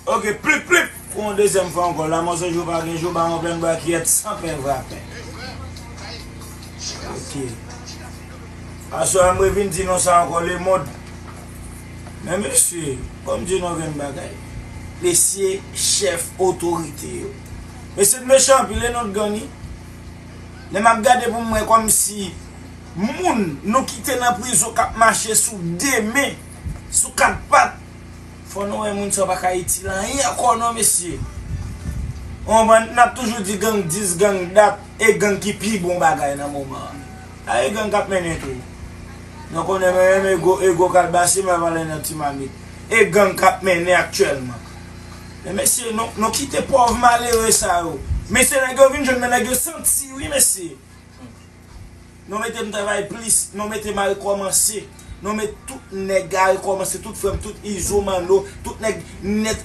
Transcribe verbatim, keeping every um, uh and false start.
Ok, plip, plip. Pou yon dezyèm fwa ankò, Lamò se jou pa gen jou, Bawon Plèn Bwa ki èt san pen vwapen. Ok. Aswè a m revin di nou sa ankò, lemonn. Men mesye, ban m di nou yon grenn bagay. Mesye, chèf otorite yo. Mesye, nou mechan anpil, e nou t ganni. Lè m ap gade pou m wè kòmsi moun nou kite nan prizon k ap mache sou de men, sou kat pat, fò nou wè moun sa yo pa ka itil anyen ankò non, mesye. Ou konprann? N ap toujou di gang dis, gang dat, e gang ki pi bon bagay nan moman an. A e gang k ap mennen tou. Nou konnen menm ego, ego kalbasi, men pale nan ti mamit. E gang k ap mennen aktyèlman. Men mesye, nou, nou kite pòv malere sa yo. Mesye, nèg yo vin jwenn, men nèg yo santi, wi, mesye. Nou mete m travay plis, nou mete m al kòmanse. Nou met tout nèg a rekòmanse, tout frè m, tout Izo Manno, tout nèg nèt